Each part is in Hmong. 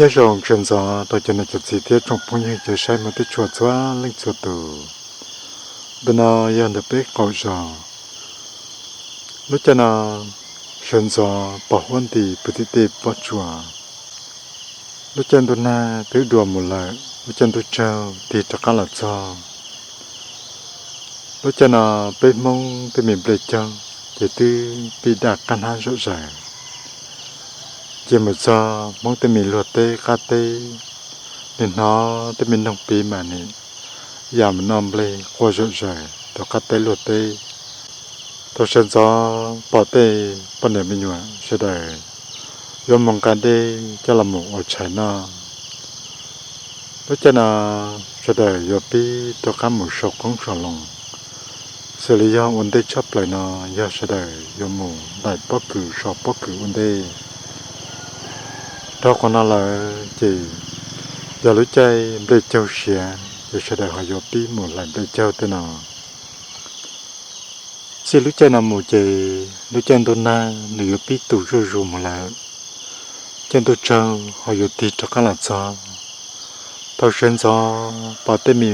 Nyob zoo sawv ntxov rau cov niam cov txiv thiab tsoom phooj ywg cov saib mus tib tshua txhua leej txhua tus. Ntawm no yog ntawm peb qaum zos. Lub caij no sawv ntxov pom huab nti puv tim tej pob tsuas. Lub caij ntuj nag twb dua mus lawm, lub caij ntuj tsaug tig rov qab los txog. Lub caij no peb Hmoob tej me nplej caug ces twb pib daj qab hnab zom zaws. Ces mus txog Hmoob tej me luag teb qab teb, nim hnov tej me noog piv mas nim ya mus noj nplej quaj zom zaws rau qab teb luag teb. Thaum sawv ntxov pom tej poj niam me nyuam sawv daws yuav mus nqa dej coj los mus ua tshais noj. Lub caij no sawv daws yuav pib rov qab mus sau qoob sau loo. Xws li yog ua ntej tshaj plaws no yog sawv daws yuav mus hlais pob kws so pob kws ua ntej. Dhau qhov no lawm ces yog lub caij nplej caug siav ces sawv daws ho yuav pib mus hlais nplej caug tej no. Txij lub caij no mus ces lub caij ntuj nag nws yuav pib tu zuj zus mus lawm. Caij ntuj tsaug ho yuav tig rov qab los txog. Thaum sawv ntxov pom tej me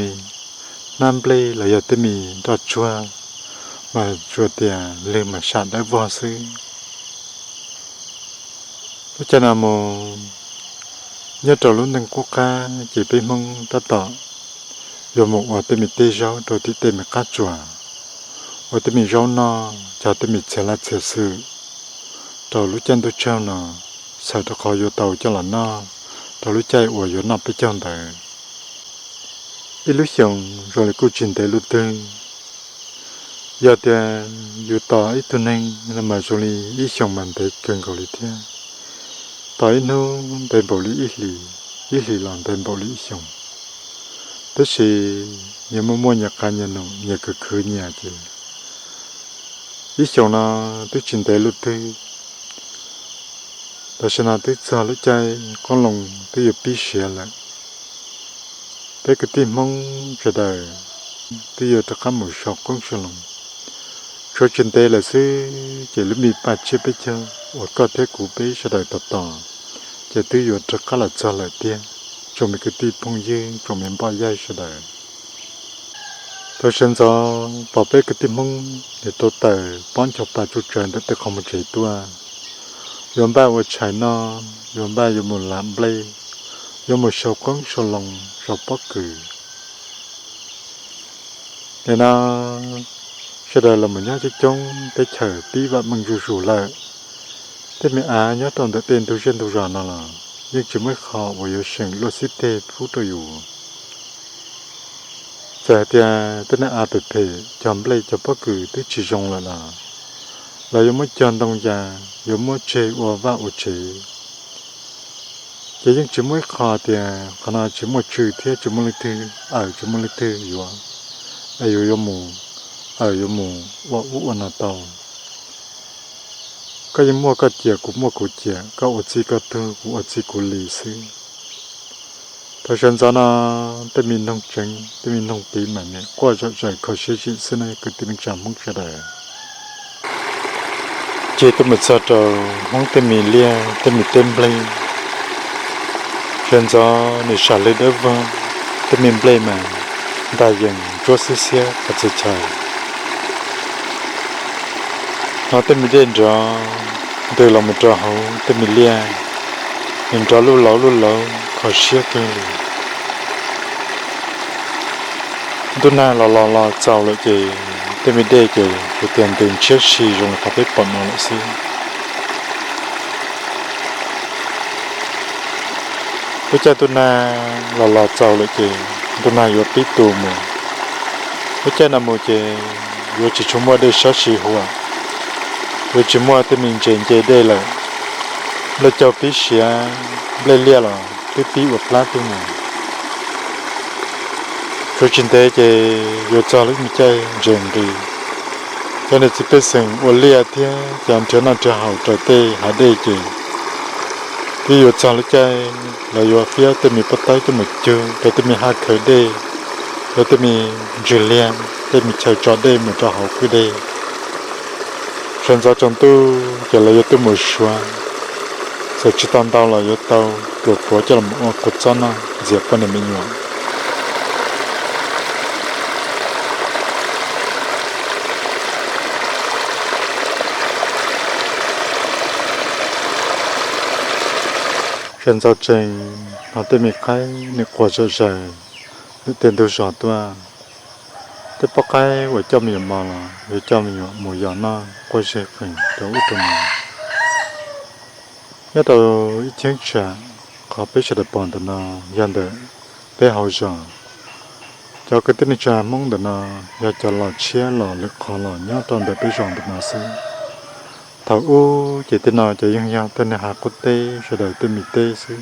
hnab nplej los yog tej me nroj tsuag mas tsuas tias lwg mas sam dawb vog xwb. Lub caij no mus nyob rau lub neej qub qab ces peb Hmoob tab tom yuav mus ua tej me teb zaub rau tim tej me qab tsuas, ua tej me zaub noj cog tej me txhia laj txhia xwm rau lub caij ntuj tsaug no, xaws rau qhov yuav tau coj los noj rau lub caij uas yuav noj peb caug ntawd. Ib lub xyoos zoo li kuj tsis ntev lub twg. Yog tias yus tos ib tug neeg no mas zoo li ib xyoos mas ntev kawg nkaus li thiab. Tos ib hnub ntev npaum li ib hlis, ib hlis los ntev npaum li ib xyoos. Tab sis yog muaj muaj nyias qab nyias num nyias khwv khwv nyias ces ib xyoos no twb tsis ntev lub twg. Tam sim no twb txog lub caij qoob loo twb yuav pib siav lawm. Peb kwv tij Hmoob sawv daws twb yuav rov qab mus sau qoob sau loo. Tshuav tsis ntev lawm xwb ces lub me paj tsiab peb caug uas koj thiab kuv peb sawv daws tos tos ces twb yuav rov qab los txog lawm tiag. Tsoom me kwv tij phooj ywg, tsoom me npoj yaig sawv daws, thaum sawv ntxov pom peb kwv tij Hmoob nws tau tawm pob ncho pa tsuj tsawv ntawm tej qhov muag tsev tuaj, yuav npaj ua tshais noj, yuav npaj yuav mus lam nplej, yuav mus sau qoob sau loo, sau pob kws. Nim no sawv daws los mus nyob coob coob teb chaws pib vam meej zuj zus lawm. Tej me av nyob rau ntawm tej ntug zej ntug zos no los yeej tsis muaj ib qho uas yuav seem luaj xib teg pub rau yus. Txawm hais tias tej niag av phem phem cog nplej cog pob kws twb tsis zoo lawm los, los yuav muab cog ntoo ya, yuav muab tseg ua vaj ua tsev. Ces yeej tsis muaj ib qho tias qhov no tsis muaj tswv thiab tsis muaj leej twg awm, tsis muaj leej twg yuav, es yus yuav mus awm yuav mus ua ub ua no tau. Koj yeej muaj koj ciam, kuv muaj kuv ciam, koj ua txij koj tug, kuv ua txij kuv li xwb. Thaum sawv ntxov no tej me noog tseev, tej me noog qiv mas niam quaj zom zaws kho siab zim xwb na kwv tij neej tsa Hmoob sawv daws. Ces tuaj mus txog rau Hmoob tej me liaj tej me teb nplej, sawv ntxov nws sam lwg dawb vog, tej me nplej mas ntag yees ntsuab xiab xiab qhov txhia chaw. Ho tej me dej nrov ntws los mus rau hauv tej me liaj, nws nrov luj lauv luj lauv kho siab kawg li. Ntuj nag los los los txaus lawm ces tej me dej ces kuv tias ntws ntshiab si zoo li qhov peb pom no lawm xwb. Lub caij ntuj nag los los txaus lawm ces ntuj nag yuav pib tu mus. Lub caij no mus ces yuav tsis tshua muaj dej sab si huam, yuav tsis muaj tej me ntses nce dej lawm. Nplej caug pib siav, nplej liaj los twb pib ua plab tuaj mus. Tshuav tsis ntev ces yuav txog lub me caij ntses nqis, cov niam txiv pej xeem ua liaj thiab cov nrhiav noj nrhiav haus raws tej hav dej ces twb yuav txog lub caij lawv yuav fiab tej me pob tawb tuaj mus cug rau tej me haj khaws dej, rau tej me ntswg liag, tej me chaw tso dej mus rau hauv kwj deg. Sawv ntxov tsaus ntuj ces lawv yuav tuaj mus suav, txawm tsis tau ntau los yuav tau pluas puav coj los mus ua kua txob noj ntxias poj niam me nyuam. Sawv ntxov tsees, ho tej me qaib nws quaj zom zaws ntawm tej ntug zos tuaj. Tej poj qaib uas coj me nyuam mos los yuav coj me nyuam mus yos noj quaj zeg qees rau ub rau no. Nyob rau ib cheeb tsam, qhov peb sawv daws pom ntawm no yog ntawm peb hauv zos. Cov kwv tij neej tsa Hmoob ntawm no yog cov los tshiab los lwm qhov los nyob rau ntawm peb zos ntawm no xwb. Thaum ub ces tej no ces yeej yog tej niag hav qub teb sawv daws tej me teb xwb.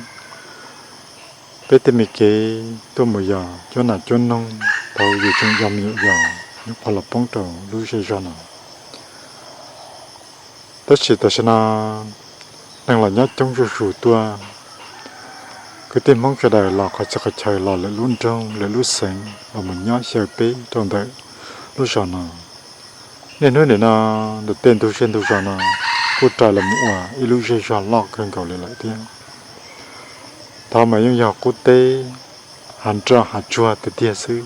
Peb tej me kev tuaj mus yos cuab nas cuab noog thaum yus tseem yog me nyuam yaus nyuam qhuav los poob rau lub zej zog no. Tab sis tam sim no neeg los nyob coob zuj zus tuaj, kwv tij Hmoob sawv daws los qhov txhia qhov chaw los lawm lub nroog lawm lub xeev los mus nyob xyaw peb rau ntawm lub zos no. Niaj hnub nim no ntawm tej ntug zej ntug zos no kuj raws los mus ua ib lub zej zog loj kawg nkaus li lawm thiab. Thaud mas yeej yog qub teb, hav nroj hav tsuag tiag tiag xwb,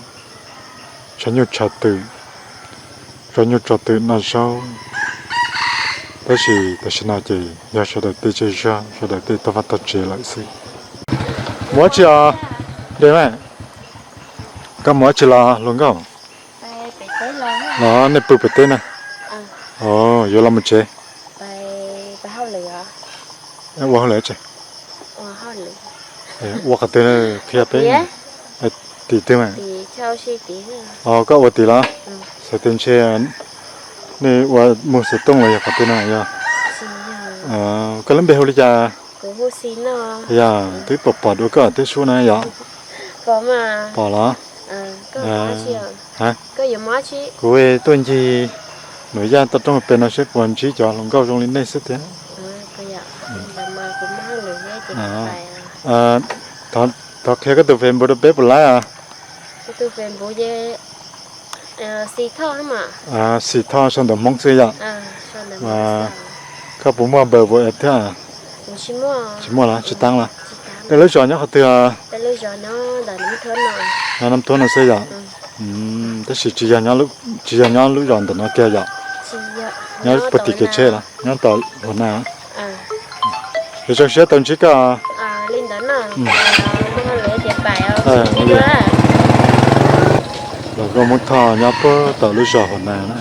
tshav nyuj tshav twm, tso nyuj tso twm noj zaub. Tab sis tam sim no ces yog sawv daws tej zej zog, sawv daws tej tog vaj tog tsev lawm xwb. Mus dab tsi os? Dej mas, koj mus dab tsi los hluas nkauj? Los nej pw pem teb na. Yuav los mus tsev. Ua hauj lwm tsi? Ua qhov twg qhia peb. Tim twg mas? Koj ua tim los? Xav tias ntshe nej ua mus xov tooj los yog qhov twg no yog? Koj lub npe hu li cas? Yog twb pom pom dua koj tej sub na yog? Pom los? Kuv tuaj ncig nuv yaj toj roob pem no seb puas ntsib cov hluas nkauj zoo li nej xwb tiag. Thov qhia koj tus Facebook rau peb puas laib os? Xis Thoj sau ntawv Hmoob xwb yom? Koj puas muaj npawb thiab? Tsis muaj los tsis taab los. Nej lub zos nyob qhov twg? Nyob Nab Thuab no xwb yom? Tab sis tsis yog nyob lub zos ntawm no kiag yom? Nyob puag tim kev tsheb los nyob tom hauv na? Yuav zoo siab tau ntsib koj. Nkauj Hmoob Thoj nyob puag tom lub zos Huam Nas na,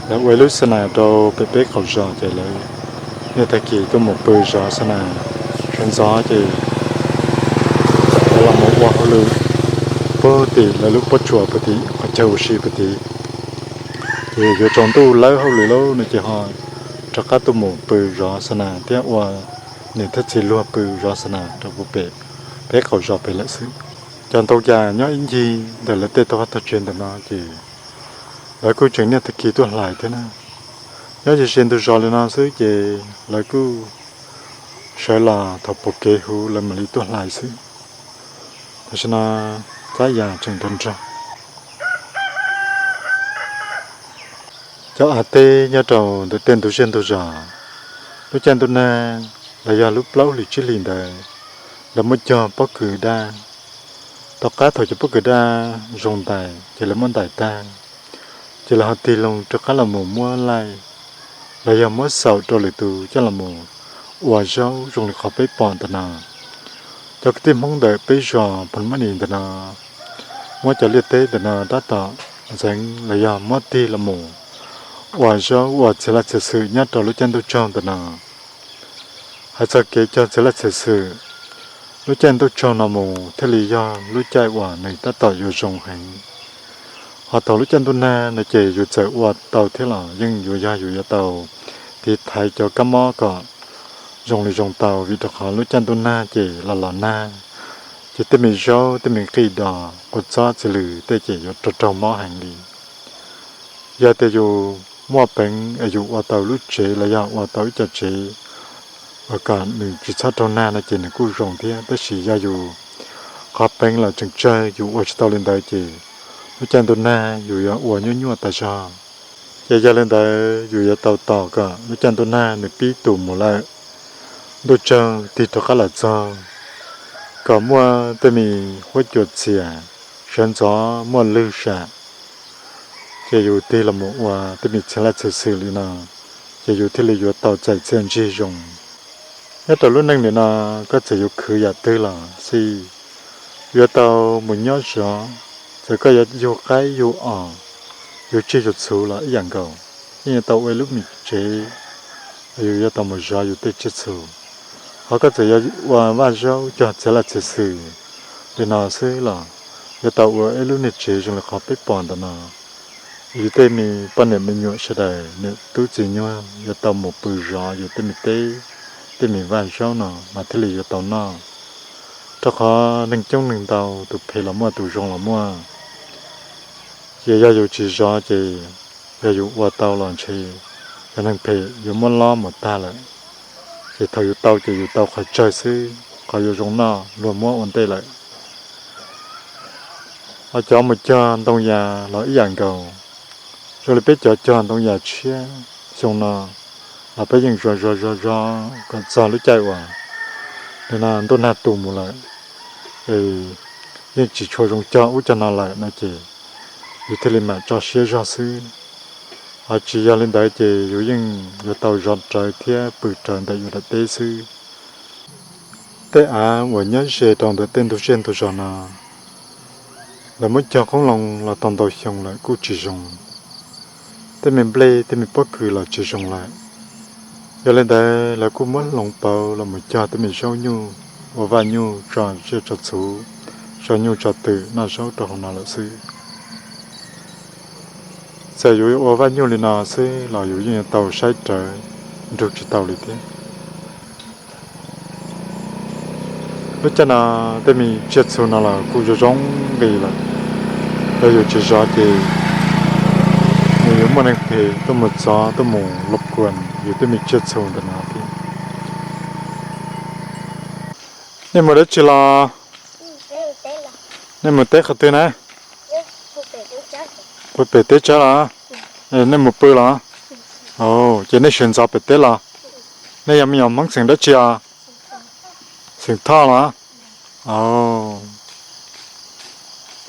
lawv ua ib lub xa nas rau pem peb qaum zos ces lawv niaj tag kis tuaj mus pw zov xa nas. Sawv ntxov ces lawv los mus ua hauj lwm puag tim lawv lub pob tsuas puag tim qhov chaw ua si puag tim. Ces yuav tsaus ntuj lawb hauj lwm lawm no ces ho rov qab tuaj mus pw zov xa nas thiab ua niam thiab txiv luag pw zov xa nas rau puag pem peb qaum zos pem lawm xwb. Cov ntoo cas nyob ib ncig ntawm lawv tej tog vaj tog tsev ntawm no ces lawv kuj tseem niaj tag kis tuaj hlais thiab na. Nyob ze ze ntug zos li no xwb ces lawv kuj sawv los thaum pom kev huv lawv mam li tuaj hlais xwb. Tam sim no Xab Yas tseem nrog nrog cov av teb nyob rau ntawm tej ntug zej ntug zos. Lub caij ntuj nag los yog lub plaub hlis tsib hlis ntawd, lawv muab cog pob kws daj. Tom qab thaum cov pob kws daj zoo ntais ces lawv muab ntais tag, ces lawv ho tig loo rov qab los mus muab laij los yog muab xaum rau lwm tus coj los mus ua zaub zoo li qhov peb pom ntawm no. Cov kwv tij Hmoob ntawm peb zos Phoo Mab Nis ntawm no muab cov liaj teb ntawm no tab tom ntxeev los yog muab tig los mus ua zaub ua txiav laj txiav xwm nyob rau lub caij ntuj tsaug ntawm no. Hais txog kev cog txiav laj txiav xwm, lub caij ntuj tsaug no mus thiaj li yog lub caij uas nws tab tom yuav zoo heev. Ho thaum lub caij ntuj nag no ces yus txawm ua tau thiab los yeej yuav yog yus yuav tau tiv thaiv cov kab mob kom zoo li zoo tau, vim rau qhov lub caij ntuj nag ces los los nag, ces tej me zaub tej me nqis dos quav txob txiv lws tej ces yuav raug raug mob heev li. Yog tias yus muaj peev es yus ua tau lub tsev los yog ua tau ib co tsev uas kom nws tsis txhob raug nag no ces nws kuj zoo thiab, tab sis yog yus qhov peev los tseem tsawg yus ua tsis tau li ntawd ces lub caij ntuj nag yus yuav ua nyuaj nyuaj tas zog. Ces yog li ntawd yus yuav tau tos kom lub caij ntuj nag nws pib tus mus lawm, ntuj tsaug tig rov qab los txog, kom muaj tej me huab cua txias, sawv ntxov muaj lwg sam, ces yus tig los mus ua tej me txiav laj txiav xwm li no, ces yus thiaj li yuav tau txais txiaj ntsig zoo. Nyob rau lub neej nim no, koj txawm yuav khwv yam twg los xij, yuav tau mus nyob zov, txawm koj yuav yug qaib yug os, yug tsiaj yug txhu los ib yam nkaus, yeej yuav tau ua ib lub me tsev, yus yuav tau mus zov yus tej tsiaj txhu. Ho koj txawm yuav ua vaj zaub cog txiav laj txiav xwm li no xwb los yuav tau ua ib lub niag tsev zoo li qhov peb pom ntawm no. Yus tej me poj niam me nyuam sawv daws niam tub txiv nyuag yuav tau mus pw zov yus tej me teb, tej me vaj zaub no mas thiaj li yuav tau noj. Rau qhov neeg coob neeg ntau, tus phem los muaj tus zoo los muaj. Ces yog yus tsis zov ces yog yus ua tau los ntshe cov neeg phem yuav muab lob mus tag lawm. Ces thaum yus tau ces yus tau qhov tsawg xwb, qhov yuav zoo noj luag muab ua ntej lawm. Ho cov mus cog ntoo yas los ib yam nkaus, zoo li peb cov cog ntoo yas tshiab xyoo no los peb yeej zov zov zov zov kom txog lub caij uas nim no ntuj nag tu mus lawm, yeej tsis tshua zoo cog ub cog no lawm no ces yus thiaj li mam tso siab zog xwb. Ho tsis yog li ntawd ces yus yeej yuav tau zov rawv thiab pw rawv ntawm yus daim teb xwb. Tej av uas nyob ze rau ntawm tej ntug zej ntug zos no, lawv muab cog qoob loo los tau ntau xyoo lawm kuj tsis zoo. Tej me nplej tej me pob kws los tsis zoo lawm. Yog li ntawd lawv kuj muab hloov pauv los mus cog tej me zaub nyuj, ua vaj nyuj tso tsiaj tso txhu, tso nyuj tso twm noj zaub rau hauv no lawm xwb. Txawm yus ua vaj nyuj li no xwb los yus yeej yuav tau saib rawv nrug tsis tau li thiab. Lub caij no tej me tsiaj txhu no los kuj zoo zoo nqis lawm. Yog yus tsis zov ces nws yuav muaj neeg phem tuaj mus txov tuaj mus luj kuas yus tej me tsiaj txhu ntawm no thiab. Nej mus dab tsi los? Nej mus teb qhov twg na? Puag pem teb tsawb los? Nej mus pw los? Ces nej sawv ntxov pem teb los? Nej yog me nyuam Hmoob xeem dab tsi os? Xeem Thoj los?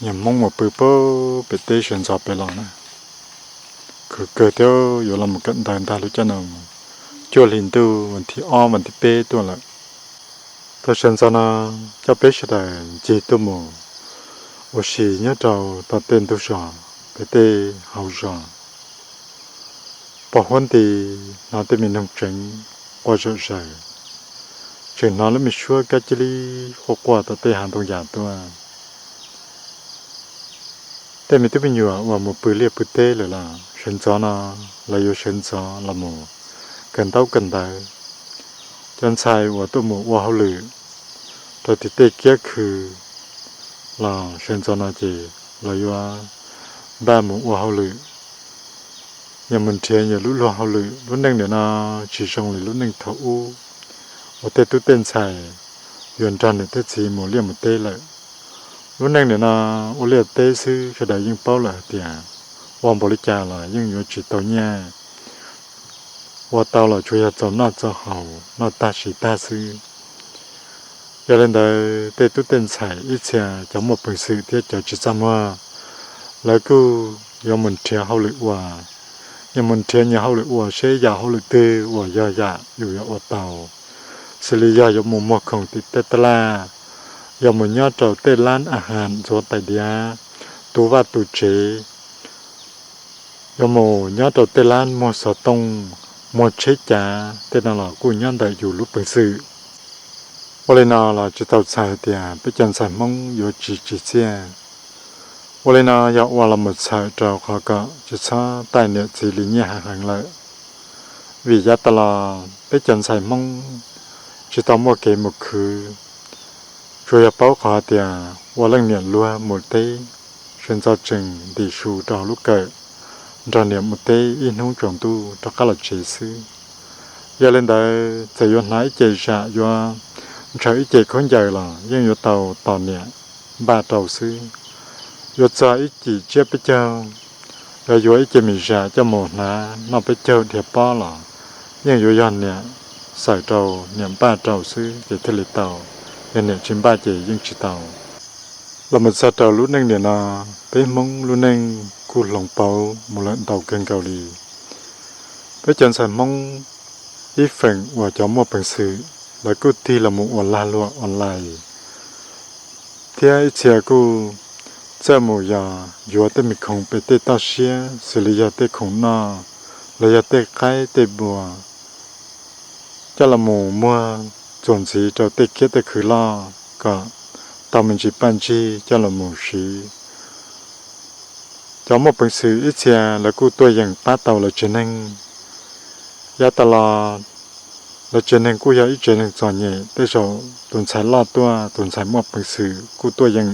Nyuam Hmoob mus pw puag pem teb sawv ntxov pem los na. Khwv kawg thiab yuav los mus kawm ntawv ntag lub caij no. Cuaj hli ntuj vas thib ob vas thib peb tuaj lawm. Thaum sawv ntxov no coj peb sawv daws ncig tuaj mus Ua si nyob rau tom tej ntug zos, pem tej hauv zos, pom huab nti hnov tej me noog tseev quaj zom zaws, tseem hnov lub me suab kab cia li quaj quaj tom tej hav ntoo yas tuaj. Tej me tub me nyuam uas mus pw liaj pw teb lawm los sawv ntxov no lawv yuav sawv ntxov los mus kawm ntaub kawm ntawv. Cov ntxhais uas tuaj mus ua hauj lwm rau tim tej kiab khw los sawv ntxov no ces lawv yuav npaj mus ua hauj lwm, yuav mus nrhiav yuav lub luag hauj lwm. Lub neej nim no tsis zoo li lub neej thaum ub uas tej tub tej ntxhais yuav nrog niam thiab txiv mus liaj mus teb lawm. Lub neej nim no ua liaj teb xwb sawv daws yeej paub lawm hais tias ua npaum li cas los yeej yuav tsis tau nyiaj, ua tau los tsuas yog txaus noj txaus haus noj tag siv tag xwb. Yog li ntawd tej tub tej ntxhais ib txhia cov muaj peev xwm thiab cov tsis txaj muag, lawv kuj yuav mus nrhiav hauj lwm ua. Yuav mus nrhiav nyias hauj lwm ua seb yam hauj lwm twg uas yog yam yus yuav ua tau, xws li yog yuav mus muag khoom tim tej taj laj, yog mus nyob rau tej lab a has ntxuav tais diav, tu vaj tu tsev, yuav mus nyob rau tej lab muag xov tooj, muag tsheb cav, tej no los kuj nyob ntawm yus lub peev xwm. Ua li no los tsis tau txhais hais tias peb cov ntxhais Hmoob yuav tsis tsim txiaj. Ua li no yog ua los mus txhawm rau qhov kom tsis txhob taij niam txiv li nyiaj heev heev lawm. Vim yav tas los peb cov ntxhais Hmoob tsis tau muaj kev mus khwv, tsuas yog paub qhov tias ua leej niam luag mus teb, sawv ntxov tsees ntim su rau hauv lub kawm, nrog niam mus teb ib hnub tsaus ntuj rov qab los tsev xwb. Yog li ntawd txawm yuav hnav ib ce zam, yuav ntshaw ib ce khaub ncaws los yeej yuav tau tos niam npaj rau xwb. Yuav txog ib cim tsiab peb caug, yog yuav ib ce me zam coj mus hnav noj peb caug dhia pob los yeej yuav yog niam xaws rau, niam npaj rau xwb ces thiaj li tau, yog niam tsis npaj ces yeej tsis tau. Los mus txog rau lub neej nim no, peb Hmoob lub neej kuj hloov pauv mus lawm ntau kawg nkaus li. Peb cov ntxhais Hmoob ib feem uas cov muaj peev xwm, lawv kuj tig los mus ua lag luam online, thiab ib txhia kuj txawj mus yos yuav tej me khoom pem tej toj siab xws li yog tej khoom noj los yog tej qaib tej npua, coj los mus muag txuas ntxiv rau tej kiab tej khw loj kom tau me ntsis paj ntsig coj los mus siv. Cov muaj peev xwm ib txhia lawv kuj tuaj yeem pab tau lawv tsev neeg. Yav tas los lawv tsev neeg kuj yog ib tsev neeg txom nyem, tej zaum tus ntxhais loj tuaj, tus ntxhais muaj peev xwm kuj tuaj yeem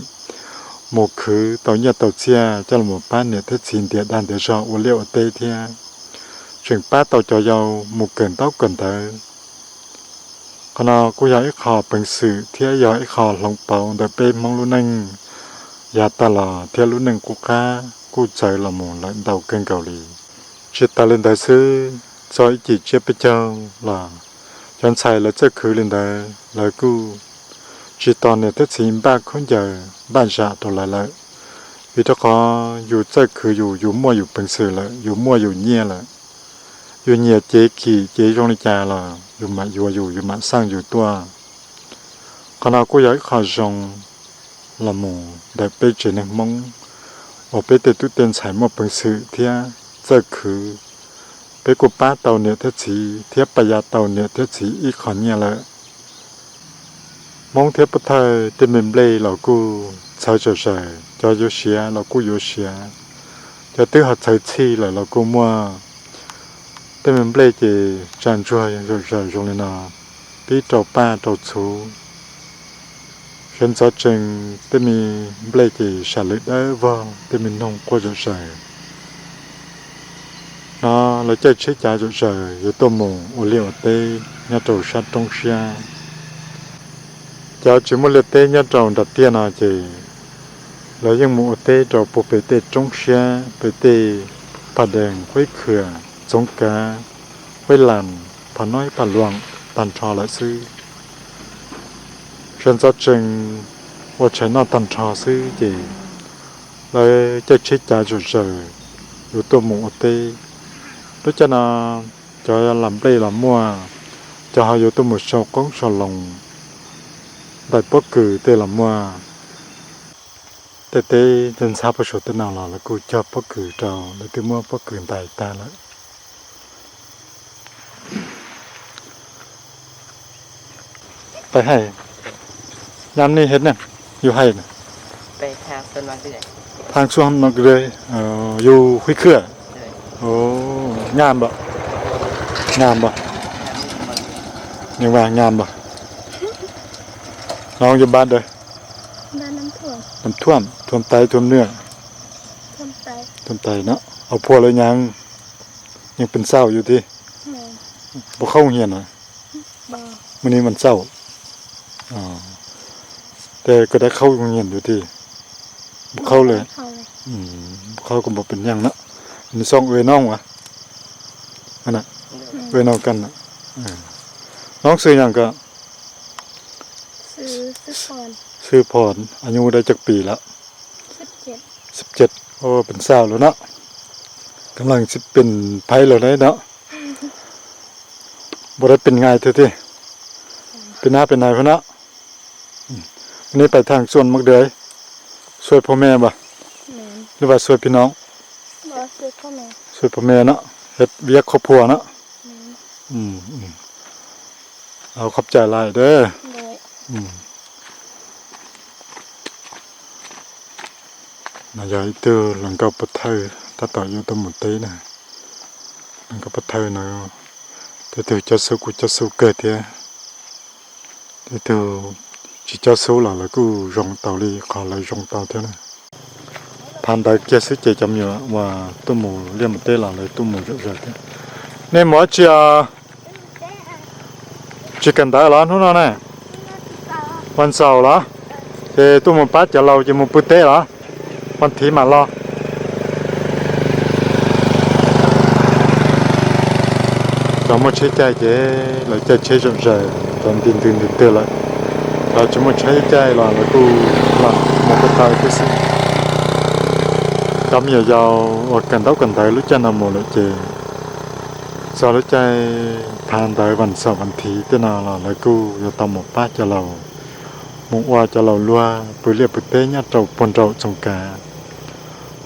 mus khwv tau nyiaj tau txiaj coj los pab niam thiab txiv ntiav dag ntiav zog ua liaj ua teb thiab tseem pab tau cov yau mus kawm ntaub kawm ntawv. Qhov no kuj yog ib qho peev xwm thiab yog ib qho hloov pauv ntawm peb Hmoob lub neej yav tas los thiab lub neej qub qab kuj txawv los mus lawm ntau kawg nkaus li. Tsis tas li ntawd xwb, txog ib cim tsiab peb caug los cov ntxhais lawv txawj khwv li ntawd lawv kuj tsis tos niam thiab txiv npaj khaub ncaws npaj zam rau lawv lawm, vim rau qhov yus txawj khwv yus, yus muaj yus peev xwm lawm, yus muaj yus nyiaj lawm. Yus nyiam cev kim cev zoo li cas los yus mam yuav, yus yus mam xaj yus tuaj. Qhov no kuj yog ib qho zoo los mus ntawm peb tsev neeg Hmoob uas peb tej tub tej ntxhais muaj peev xwm thiab txawj khwv. Peb kuj pab tau niam thiab txiv thiab pab yav tau niam thiab txiv ib qho nyiaj lawm. Hmoob thiab Pub Thawj tej me nplej los kuj txhawv zom zaws, cov yuav siav los kuj yuav siav, cov twb ho txhawv txhij lawm los kuj muaj. Tej me nplej ces tsa ntsuag zom zaws zoo li no, pib rau paj rau txhuv. Sawv ntxov tsees tej me nplej ces sam lwm dawb vog, tej me noog quaj zom zaws. No lawv caij tsheb cav zom zaws yuav tuaj mus ua liaj ua teb nyob rau sab roob siab. Cov tsis muaj liaj teb nyob rau nram tiaj no ces lawv yeej mus ua teb rau puag pem tej roob siab, pem tej Phaj Dees, Huab Khwm, Txoov Kav, Huab Las, Phaj Nob, Phaj Luam tag nrho lawm xwb. Sawv ntxov tsees ua tshais noj tag nrho xwb ces lawv caij tsheb cav zom zaws yuav tuaj mus ua teb. Lub caij no cov lam nplej los muaj, cov ho yuav tuaj mus sau qoob sau loo, ntais pob kws tej los muaj. Teb teb ntxhab pob saum tej no los lawv kuj cog pob kws rau, lawv twb muab pob kws ntais tag lawm. Peb hais, nyab nej hais ne, yus hais ne, thang xuam no kws, yus hwj khwj, nyab npam, nyab npam, nyab npam, no yus npam dawm, npam thuam, thuam tais, thuam nwj, thuam tais no, au phua lawv nyab, yeej pes xaum yus thiab. Puas khaub nyiam na? Mus ni mas xaum, tes koj dab khaub nyiam yus thiab. Puas khaub li, puas khaub kuj npam pes nyaaj na. Nws xoo ua noog a, ua noog koj na. Noob xwb yog koj? Xwb Phom, a nyuj dab cog pis lawm? Xib cem, pes xaum lawm na. Kav leej xib pes phais lawm na. Puas dab pes nqaij thiab thiab? Pes nab pes nais phab na. Nej pais thaaj xuam mus dawm, xuaij phua me npam, lub vas xuaij phim no, xuaij phua me na, viab khob phua na. Au, qhob cai lais dab. No yog ib tug hluas nkauj pov thawj tab tom yuav tuaj mus teb na. Hluas nkauj pov thawj no, tej tug coj xub kuj coj xub kawg thiab, tej tug tsis coj xub los lawv kuj zoo tau li qhov lawv zoo tau thiab na. Phav ntawv kiag xwb ces cov me nyuam uas tuaj mus liaj mus teb los lawv tuaj mus zom zaws thiab. Nej mus dab tsi os? Tsis kawm ntawv los hnub no ne? Vas xaum los? Ces tuaj mus pab cov laus ces mus pw teb los? Vas thiv mam los. Cov muaj tsheb caij ces lawv caij tsheb zom zaws, cov nti ntws nti twg lawm. Cov tsis muaj tsheb caij los lawv kuj lam mus ko taw thiab xwb. Cov me nyuam yaus uas kawm ntaub kawm ntawv lub caij no mus lawm ces txog lub caij phav ntawv vas xaum vas thiv tej no los lawv kuj yuav tau mus pab cov laus, mus ua cov laus luag pw liaj pw teb nyob rau puag nraum Txoos Kav.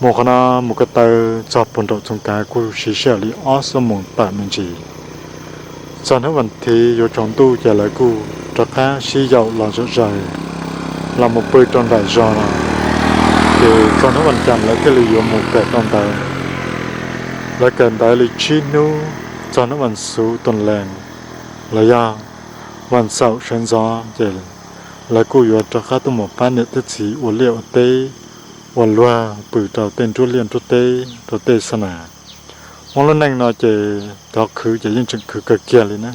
Mus qhov no mus ko taw txog puag nraum Txoos Kav kuj siv sij hawm li ob xuab moos tawm me ntsis. Txog hnub vas thiv yuav tsaus ntuj ces lawv kuj rov qab sib yaum los zom zaws los mus pw rau nram zos no. Ces txog hnub vas cas lawv thiaj li yuav mus kawm tau ntawv. Lawv kawm ntawv li tsib hnub, txog hnub vas xuv tus lees los yog vas xaum sawv ntxov ces lawv kuj yuav rov qab tuaj mus pab niam thiab txiv ua liaj ua teb, ua luag pw rau tej nruab liaj nruab teb, rau tej xa nas. Muab lub neej no ces cov khwv ces yeej tseem khwv kawg kiag li na.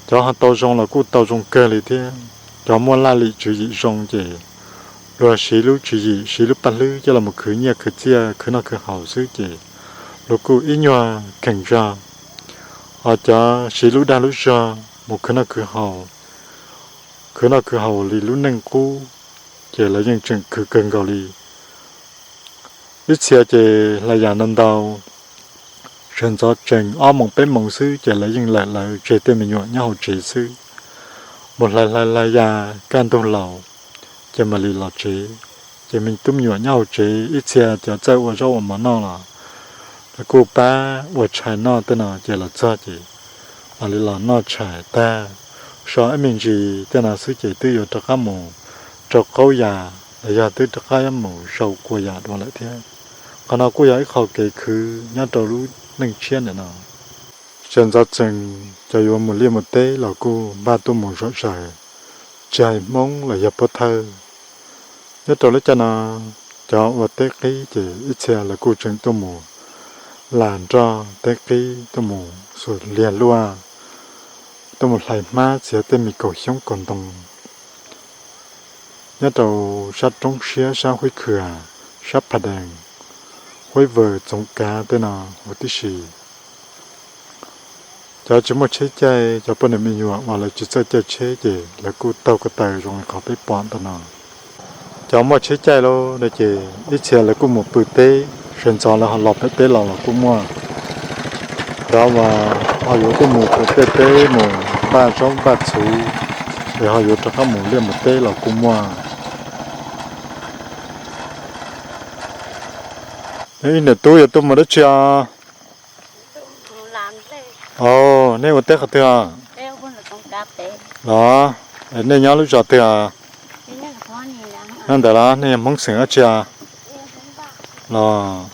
Cov ho tau zoo los kuj tau zoo kawg li thiab. Cov muaj laj lim tswv yim zoo ces luag siv lub tswv yim siv lub paj hlwb coj los khwv nyiaj khwv txiaj khwv noj khwv haus xwb ces luag kuj ib nyuag kheem zog. Ho cov siv lub dag lub zog mus khwv noj khwv haus, khwv noj khwv haus li lub neej qub ces lawv yeej tseem khwv kawg nkaus li. Ib txhia ces hlais yam ntau ntau, sawv ntxov tsees ob moos peb moos xwb ces lawv yeej lawm lawv tseg tej me nyuam nyob hauv tsev xwb. Mus hlais hlais hlais yam kaj ntug laus ces mam li los tsev. Ces me tub me nyuam nyob hauv tsev ib txhia cov txawj ua zaub ua mov noj los lawv kuj pab ua tshais noj tej no ces los txog ces mam li los noj tshais tag, so ib me ntsis tej no xwb ces twb yuav rov qab mus rau qaub yas los yog twb rov qab mus sau kua yas dua lawm thiab. Qhov no kuj yog ib qho kev khwv nyob rau lub neej tshiab ntawm no. Sawv ntxov tsees cov yuav mus liaj mus teb los kuj npaj tuaj mus zom zaws, tsis hais Hmoob los yog pov thawj. Nyob rau lub caij no cov ua teb qib ces ib txhia lawv kuj tseem tuaj mus lam nroj teb qib, tuaj mus xuas liag luaj, tuaj mus hlais hmab txiav tej me kaus xyoob kaus ntoo nyob rau sab roob siab sab Huib Khwm, sab Phas Dees, Huib Vwm, Txoov Kav tej no huv tib si. Cov tsis muaj tsheb caij, cov poj niam me nyuam uas lawv tsis txawj caij tsheb ces lawv kuj taug ko taw zoo li qhov peb pom ntawm no. Cov muaj tsheb caij lawm no ces ib txhia lawv kuj mus pw teb, sawv ntxov lawv ho los pem teb los los kuj muaj. Cov uas ho yuav tuaj mus pem tej teb mus npaj zaub npaj txhuv es ho yuav rov qab mus liaj mus teb los kuj muaj. Ib niam tub yuav tuaj mus dab tsi os? Os, nej ua teb qhov twg os? Los, nej nyob lub zos twg os? Nyob ntawd los nej yog Hmoob xeem dab tsi os? Los,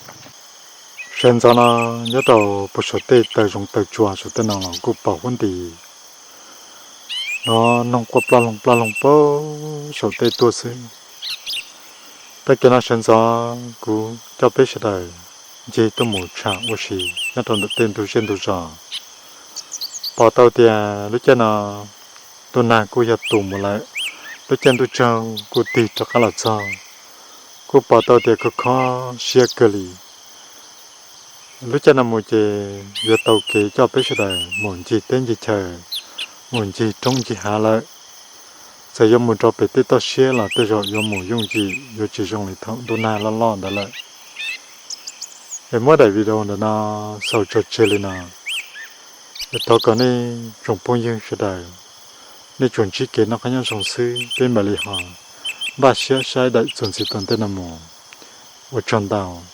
sawv ntxov no nyob rau puag saum tej taw zoov taw tsua saum tej no los kuj pom huab ntis no noog quaj ploj loog ploj loog puag saum tej tuaj xwb. Tag kis no sawv ntxov kuv coj peb sawv daws ncig tuaj mus tsham ua si nyob rau ntawm tej ntug zej ntug zos. Pom tau tias lub caij no ntuj nag kuj yog tu mus lawm, lub caij ntuj tsaug kuj tig rov qab los txog. Kuj pom tau tias khov kho siab kawg li. Lub caij no mus ces yuav tau kev coj peb sawv daws mus ncig teb ncig chaw, mus ncig roob ncig hav lawm. Txawm yuav mus rau pem tej toj siab los tej zaum yuav mus yooj yim, yuav tsis zoo li thaum ntuj nag loj loj ntawd lawm. Es muab daim video ntawm no xaus tso tseg li no. Es thov kom nej tsoom phooj ywg sawv daws, nej tsuas ntsib kev noj qab nyob zoo xwb, peb mam li ho npaj siab saib daim txuas ntxiv tom ntej no mus. Ua tsaug ntau.